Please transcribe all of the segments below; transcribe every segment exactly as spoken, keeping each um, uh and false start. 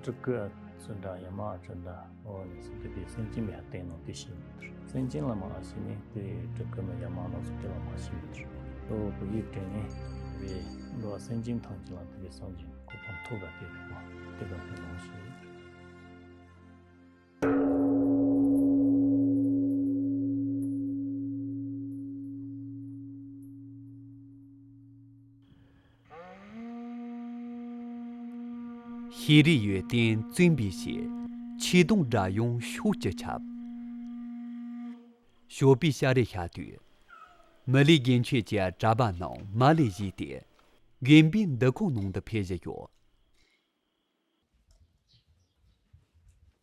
སྤྲུལ་སྐུ་ཨ་ཙི་འདྲ་ཡ་མ་ཨ་ཙི་འདྲ་འོ་ནི་སུ་དེ་དེ་སེམས་ཅན་མི་ཧ་བསྟན་ནོ་དེ་ཤེས་མི་ཐུབ། སེམས་ཅན་ལ་མ་ཨ་ཤེས་ནི་དེ་སྤྲུལ་སྐུ་མི་ཡ་མ་ལ་སུ་དེ་ལ་མ་ཤེས་མི་ཐུབ། ཨོ་བུ་ཡིག་དྲན་ནི་བའི་འགྲོ་བ་སེམས་ཅན་ཐམས་ཅད་ལ་དེ་བའི་སངས་རྒྱས་གོ་འཕང་ཐོབ་པ་དེ་རེད་པ། དེ་ག་དེ་ལོངས་ཤིག། ཤེས་རིག་ཡོན་ཏན་བཙུན་པའི་ཞལ། ཆོས་དུང་སྒྲ་དབྱུང་ཕྱོགས་ཀྱི་ཁྱབ། ཞོགས་པའི་ཤར་རི་ཤར་དུས། མི་ལའི་དགེ་མཆེད་ཀྱི་གྲྭ་པ་རྣམས་མར་ལས་བཞེས་ཏེ། དགོན་པའི་འདུ་ཁང་ནང་དུ་ཕེབས་བཞིན་ཡོད།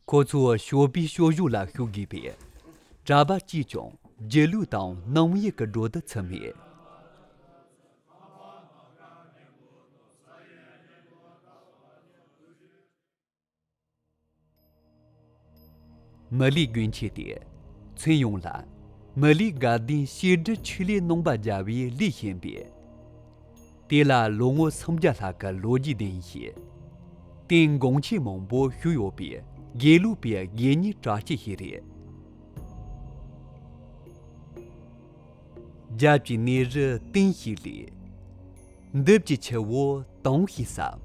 ཁོ་ཚོས་ཞོགས་པའི་སྐྱོ་གཞུག་ལ་ཞུགས་དགོས་པས། གྲྭ་པ་གཅིག་ཀྱང་སྒྱིད་ལུག་དང་སྣང་ཡུལ་གྱི་འགྲོས་དུ་ཚུད་མེད། མི་ལའི་དགོན་ཆེན་དེ། ཚུན་ཡོངས་ལ། མི་ལའི་དགའ་ལྡན་བཤད་སྒྲུབ་ཆོས་ལས་གནང་བ་རྒྱལ་བའི་ལས་བྱིན་པས། དེ་ལ་ལོ་ངོ་སུམ་བརྒྱ་ལྷག་གི་ལོ་རྒྱུས་ལྡན་ཞིང་། རྟེན་འགངས་ཆེན་མང་པོ་བཞུགས་ཡོད་པའི་དགེ་ལུགས་པའི་དགེ་བསྙེན་གྲྭ་ཆེན་ཞིག་རེད། རྒྱབ་ཀྱི་གནས་རི་སྟེང་ཞིག་ལས། མདུན་གྱི་ཆུ་བོ་དྭངས་ཤིང་ཟབ།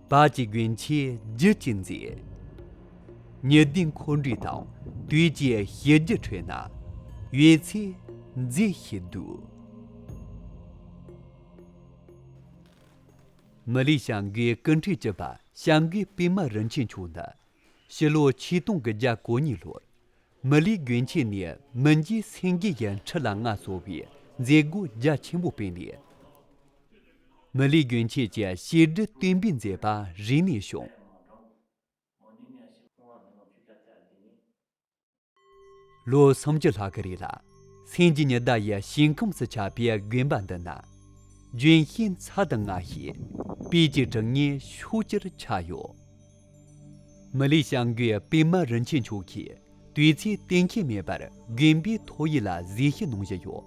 བར་གྱི་དགོན་ཆེན་རྒྱུད་ཀྱི་མཛེས། ཉི་ཟླའི་འཁོར་འགྲོས་དང་དུས་ཀྱི་ཞི་རྒྱུ་འཕྲོད་ན། འོད་ཚེ་མཛེས་ཤིང་སྡུག། མི་ལའི་བྱམས་མགོན་སྐུ་ཕྲེང་བཅུ་པ་བྱམས་མགོན་པད་མ་རིན་ཆེན་མཆོག་ནི། ཕྱི་ལོ་ཆིག་སྟོང་དགུ་བརྒྱ་གོ་གཉིས་ལོར། མི་ལའི་དགོན་ཆེན་ནས་མི་འཇིགས་སེང་གེ་ཡི་ཁྲི་ལ་མངའ་གསོལ་བའི་མཛད་སྒོ་རྒྱ་ཆེན་པོ་སྤེལ་ནས། མི་ལའི་དགོན་ཆེན་གྱི་བཤད་སྒྲུབ་བསྟན་པའི་མཛད་པ་རིམ་ནས་བྱུང་། ལོ་སུམ་ཅུ་ལྷག་གི་རིང་ལ། སེང་གེ་ཉི་ཟླ་ཡི་ཞིང་ཁམས་སུ་ཁྱབ་པའི་དགོན་པ་འདི་ན། ལྗོན་ཤིང་ཚར་དུ་དངར་ཞིང་། སྤོས་ཀྱི་དྲི་ངད་ཕྱོགས་བཅུར་ཁྱབ་ཡོད། མི་ལའི་བྱམས་མགོན་པད་མ་རིན་ཆེན་མཆོག་གིས་དུས་ཚོད་གཏན་འཁེལ་མེད་པར་དགོན་པའི་ཐོ་ཡིག་ལ་གཟིགས་ཞིབ་གནང་བཞིན་ཡོད།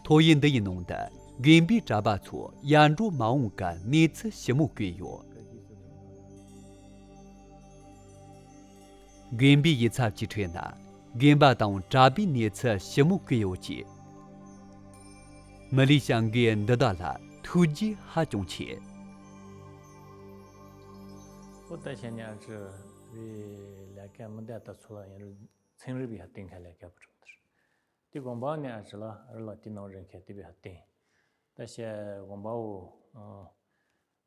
ཐོ་ཡིག་འདི་ཡི་ནང་དུ་དགོན་པའི་གྲྭ་པ་ཚོ་ཡར་འགྲོ་མར་འོང་གི་གནས་ཚུལ་ཞིབ་མོ་བཀོད་ཡོད། དགོན་པའི་ཡིག་ཚང་གི་ཁྲོད་ན་དགོན་པ་དང་གྲྭ་པའི་གནས་ཚུལ་ཞིབ་མོ་བཀོད་ཡོད་ཅིང་། མི་ལའི་བྱམས་མགོན་འདི་དག་ལ་ཐུགས་རྗེ་ཧ་ཅང་ཆེ། ཨོ་ད་བྱས་ནས་ཨ་ཙི་བའི་ལས་ཀ་མི་འདྲ་ད་ཚོ་ལ་ཡིན་རུང་ཚན་རིག་པའི་ཧ་བསྟན་ཁ་ལས་ཀ་བུ་ཁྲིམས་དེར། དེ་དགོན་པ་ནས་ཨ་ཙི་ལ་རི་ལ་དེ་ནང་རིང་ཁ་དེ་བའི་ཧ་བསྟན། ད་བྱས་དགོན་པ་བོ།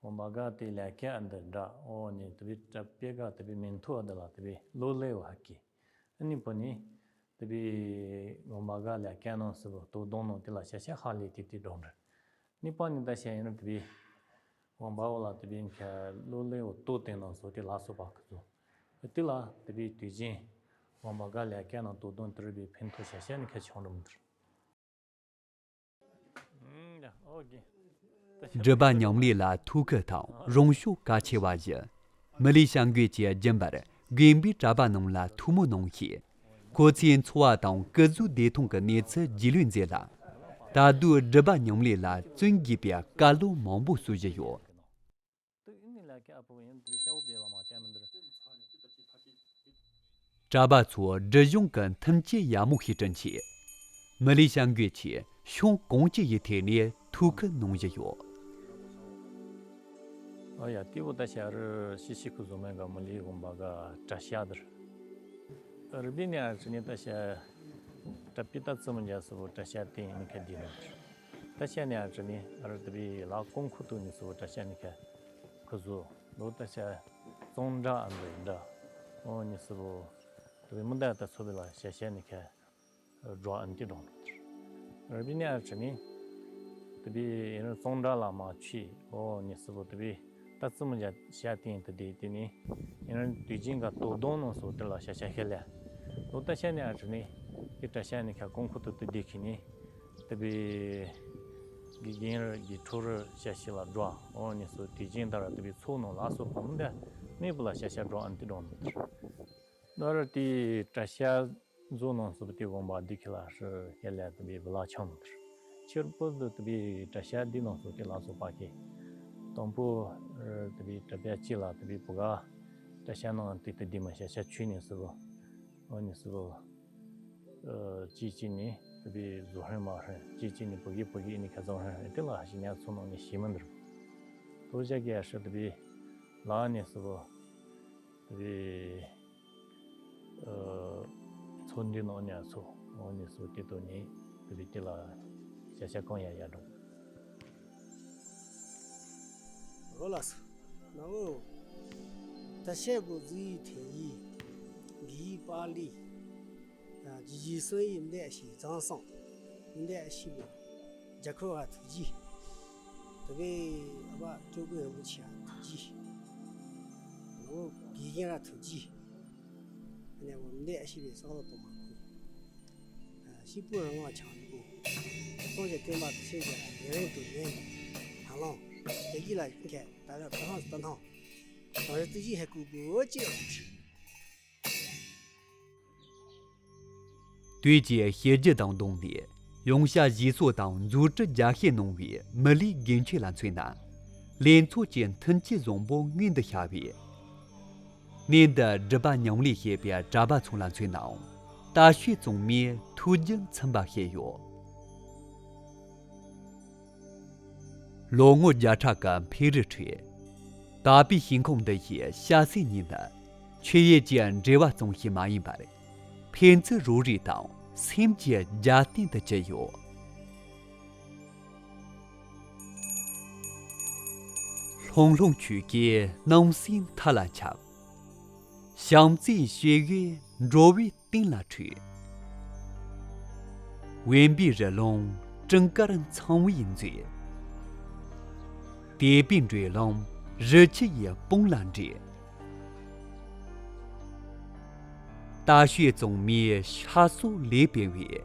དགོན་པ་ག་དེ་ལས་ཀ་ཨ་འདི་འདྲ་ཨོ་ནི་དེ་བའི་གྲྭ་པའི་ག་དེ་བའི་མིང་ཐོ་ཨ་འདི་ལ་དེ་བའི་ལོ་ལེ་བ་ཧ་གི། ཨ་ནི་པོ་ནི། དེ་བའི་དགོན་པ་ག་ལས་ཀ་ནང་སུ་བོ་དོ་དོང་ནང་དེ་ལ་ཤ་ཤ་ཧ་ལས་དེ་དེ་འགྲོ་འདྲ། ནི་པ་ནི་ད་བཤད་ཡིན་ན་དེ་བའི་དགོན་པ་བོ་ལ་དེ་བའི་མཁན་ལོ་ལེའུ་ཏོ་སྟེང་ནང་སོ་དེ་ལ་སོ་པ་ཁུ་ཚོ། དེ་ལ་དེ་བའི་དུས་རྒྱུན་དགོན་པ་ག་ལས་ཀ་ནང་དོ་དོང་དེ་རུ་བའི་ཕན་ཐོགས་ཤ་ཤ་ནི་ཁ་ཆང་འགྲོ་མི་འདུག་སྒྲུབ་པ་ཉམས་ལེན་ལ་ཐུགས་ཁུར་དང་རང་ཤུགས་གལ་ཆེ་བ་བཞིན། མི་ལའི་བྱམས་མགོན་གྱིས་རྒྱུན་པར་དགོན་པའི་གྲྭ་པ་རྣམས་ལ་ཐུགས་སྨོན་གནང་ཞིང་། ཁོ་ཚོའི་འཚོ་བ་དང་སྐུ་གཟུགས་བདེ་ཐང་གི་གནས་ཚུལ་རྒྱུས་ལོན་མཛད་ལ། ད་དུང་སྒྲུབ་པ་ཉམས་ལེན་ལ་བརྩོན་དགོས་པའི་བཀའ་སློབ་མང་པོ་གསུང་བཞིན་ཡོད། གྲྭ་པ་ཚོ་སྒྲིབ་སྦྱོང་གི་མཐུན་རྐྱེན་ཡག་མོ་ཞིག་བསྐྲུན་ཆེད། མི་ལའི་བྱམས་མགོན་གྱིས་ཤང་གང་ཅི་ཡི་ཐད་ནས་ཐུགས་ཁུར་གནང་བཞིན་ཡོད། ཨ་ཡ་དེ་བོ་ད་ཤ་རུ་ཤི་ཤི་ཁུ་བཟོ་མེད་ག་མི་ལའི་དགོན་པ་ག་གྲྭ་ཤག་དེར། རི་པི་ནས་ཨ་ཅི་ནི་ད་ཤ་གྲྭ་པི་ད་ཙི་མོ་རྒྱ་སུ་བོ་གྲྭ་ཤག་དེ་ཡིན་ཁ་དེ་ནོ། ད་ཤ་ནས་ཨ་ཅི་ནི་ཨ་རུ་དེ་བི་ལ་ཀོང་ཁུ་ཏུ་ནི་སུ་བོ་གྲྭ་ཤག་ནི་ཁ་ཁུ་བཟོ་ལོ་ད་ཤ་གཙང་སྦྲ་ཨ་འདི་འདྲ་ཨོ་ནི་སུ་བོ་དེ་བི་མི་ད་ད་ཚོ་བི་ལ་ཤ་ཤ་ནི་ཁ། འགྲོ་ཨན་ཏི་འགྲོ་འགྲོ་དེར། ར་བི་ནི་ཨ་ཅི་ནི། དེ་བི་ཡིན་རུང་གཙང་སྦྲ་ལ་མ་ཆུས་ཨོ་ནི་སི་བོ་དེ་བི་ད་ཙི་མོ་ཇ་ཤ་ཏིང་དེ་དེ་དེ་ནི། ཡིན་རུང་དུས་རྒྱུན་ག་དོ་དོང་ནང་སོ་དེ་ལ་ཤ་ཤ་ཤ་ལེ། ལོ་ད་ཤ་ནི་ཨ་ཅི་ནི། དེ་གྲྭ་ཤ་ནི་ཁ་ཀོང་ཁུ་ཏུ་དེ་དེ་ཁི་ནི། དེ་བི། གི་རྒན་ར་གི་ཁྲོ་ར་ཤ་ཤི་ལ་འགྲོ་ཨོ་ནི་སོ་དུས་རྒྱུན་ད་ར་དེ་བི་ཚོ་ནང་ལ་སོ་གོམ་དེ། ནི་བུ་ལ་ཤ་ཤ་འགྲོ་ཨན་ཏི་འགྲོ་ནོ་དེར། ནོར་དེ་གྲྭ་ཤག་བཟོ་ནང་སུ་དེ་དགོན་པ་འདི་ཁི་ལ་ཧྲི་ཧེ་ལ་དེ་བི་བི་ལ་ཆང་དེར། ཕྱིར་པོ་དུ་དེ་བི་གྲྭ་ཤག་འདི་ནང་སུ་དེ་ལ་སོ་པ་ཁི། དང་པོ་ཨ་དེ་བི་དྲ་བ་ཅི་ལ་དེ་བི་བུ་ག་དྲ་ཤ་ནང་དེ་དེ་དེ་མ་ཤ་ཤ་ཆུ་ནི་སུ་བོ། འོ་ནི་སུ་བོ། ཨ་ཅི་ཅི་ནི་དེ་བི་བཟོ་ཧྲན་མ་ཧྲན་ཅི་ཅི་ནི་བུ་གི་བུ་གི་ནི་ཁ་ཚང་ཧྲན་ཧྲན་དེ་ལ་ཤི་ཉ་ཚོ་ནང་ནི་ཤི་མི་འདུག་དོ་ཅག་གི་ཨ་ཧྲ་དེ་བི་ལ་ནི་སུ་བོ། དེ་བི་ཨ་ཚོ་འདི་ནང་ནི་ཨ་ཚོ་འོ་ནི་སུ་དེ་དོ་ནི་དེ་བི་དེ་ལ་ཤ་ཤ་གང་ཡ་ཡ་འགྲོ། འོ་ལགས་སོ། ན་འོ། ད་ཤེས་དགོས་ཟིག་ཐེ་ཡི། གི་ཡི་པ་ལི། ཇི་ཇི་སོ་ཡི་འདས་ཤིག་ཙང་སང་། འདས་ཤིག་བོ། རྒྱ་ཁོ་བ་ཐུགས་རྗེ། དེ་གའི་ཨ་བ་ཅོ་གོ་ཡོང་ཆེ་ཐུགས་རྗེ། ན་འོ་དགེ་རྒན་ར་ཐུགས་རྗེ། ནས་འོ་འདས་ཤིག་བའི་སང་ལོ་དོ་མ་ཁུ། ཤི་པུ་རང་ལ་ཆང་འདུག་སོང་ཞེས་སྟོན་པ་དུ་ཤེས་ཀྱང་ཉེ་རིང་དུ་ཉན་ནས་ཧ་ལོང་དེ་གི་ལ་ཁད་ད་ལ་ཏ་ཧང་ཏ་ཐང་། དང་རེ་ཏི་ཞི་ཧེ་ཀུ་པུ་ཅི་ཡོང་ཆི། དུས་ཀྱི་ཞི་རྒྱུ་དང་བསྡོངས་ནས་ཡོང་བྱ་བཞེས་སྲོལ་དང་མཛོད་བྲི་རྒྱ་ཤེས་གནང་བའི་མི་ལུས་དགེ་ཆོས་ལ་མཚོན་ན། ལེན་ཚོགས་ཀྱི་མཐུན་རྐྱེན་བཟང་པོ་མངོན་དུ་བྱ་བས། གནས་འདི་སྒྲུབ་པ་ཉམས་ལེན་བྱེད་པའི་གྲྭ་པ་ཚོ་ལ་མཚོན་ནའང་ད་ཤོད་ཙང་མའི་ཐུགས་རྒྱུད་ཚིམ་པ་ཞིག་ཡོད། ལོ་ངོ་བརྒྱ་ཕྲག་གི་འཕེལ་རིམ་ཁྲོད། དག་པའི་ཞིང་ཁམས་འདི་ཡི་བྱ་སེ་གཉིས་ནི་ཆོས་ཡུལ་གྱི་འབྲེལ་བ་ཙམ་ཞིག་མ་ཡིན་པར། ཕན་ཚུན་རོགས་རེས་དང་སེམས་ཀྱི་རྒྱབ་རྟེན་དུ་གྱུར་ཡོད། ལྷུང་ལྷུང་ཆོས་སྐད་སྣང་སྲིད་མཐའ་ལ་ཁྱབ། བྱམས་བརྩེའི་ཞི་གཡོ་འགྲོ་བའི་གཏིང་ལ་འཁྲིགས། དབེན་པའི་རི་ལུང་སྤྲིན་དཀར་ཚངས་པའི་མཛོད། དད་པའི་འགྲོས་ལམ་རི་ཆུ་ཡི་དཔུང་ལ་འདྲེས། ད་ཤོད་ཙང་མའི་ཤ་སོགས་ལས་སྤེལ་བའི།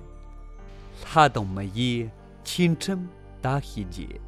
ལྷ་དང་མི་ཡི་ཆོས་ཁྲིམས་ད་ཤེས་རྗེས།